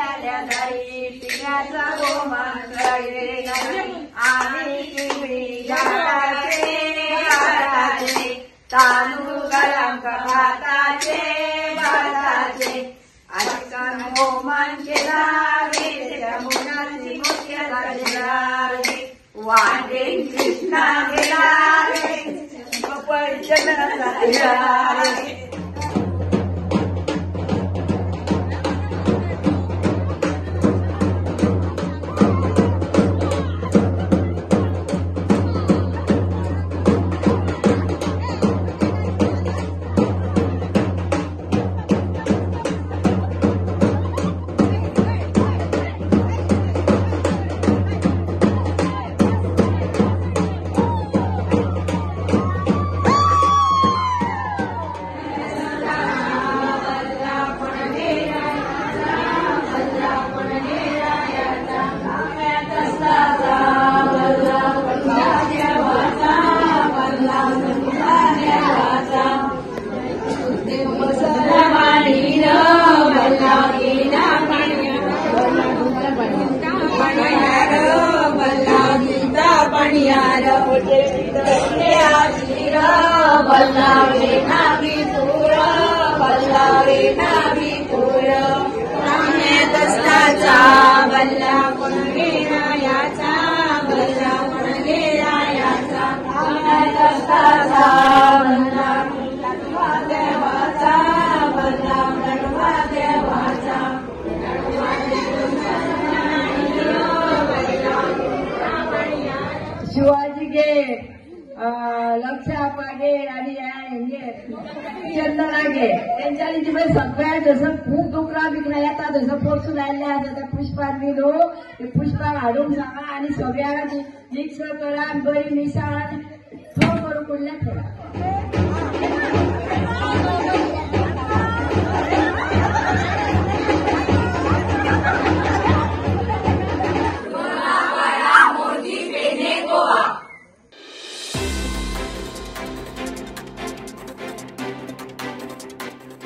आल्या दारी पिण्याचा गोमान आम्ही किवळी घाटाचे भाताचे तांदूळ गळांका भाताचे भाताचे आजकाल गोमान केला रे त्याच्या मुलाची मोठ्याला गेला रे वाटे कृष्णा गेला रे गोपाळ गेला रे. शिवाजी गेट, लक्षा गेट आणि चंदना गेट तेंच्यांनी जी सगळ्या थंयसर खूब डुकरां बिकरां येता थंयसर परसून आयिल्ले आसा त्या पुष्पाक बी न्हू ते पुष्पाक हाडूंक सांगा आनी सगळ्यांक मिक्स करा आनी बरी मिसाळ आनी चड करून कुडल्यात थोडा.